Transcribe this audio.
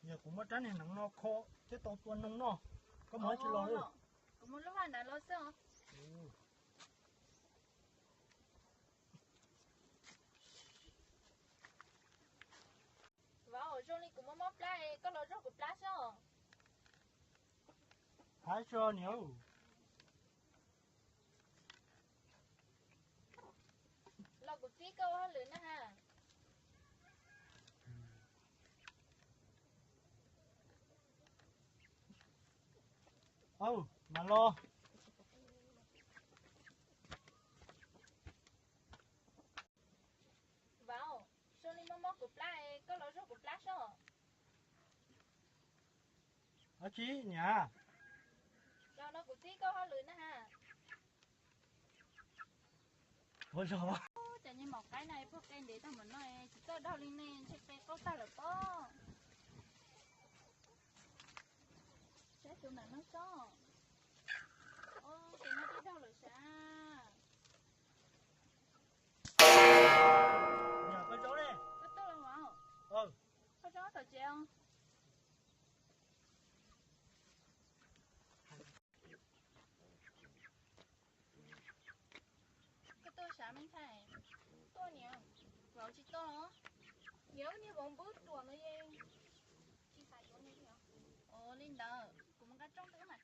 Kuv muab rab niag hneev no kho thiab tau tua noog noj, koj mus dab tsi los? Kuv muab lub vaj ntawd los xwb os. Vauv, zoo li kuv muaj mob plab, koj los zog kuv plab seb. Haib tso niam. Los kuv txib koj ua hauj lwm na ha. Aw, mam los. Vauv, zoo li mob mob kuv plab, koj los zog kuv plab seb. Dab tsi niam? Los no kuv txib koj hauj lwm na ha. Ua zog. Cas niag maum qaib na pog qe ntev tag mus no tsis txawj daug li ne, ntshe qe qaug tag lawm pob. Saib tus ntawm no tsob. Tus no twb daug lawm sav. Koj tuaj los mas. Koj tsob tom tsev os. Koj tuaj sav me ntxhais? Tuaj niam. Vauv tsis tuaj los? Niam, niag vauv npub ruam no yeej tsis xav yuav li. Ua li ntawd kuv mus nqa rooj twb mas.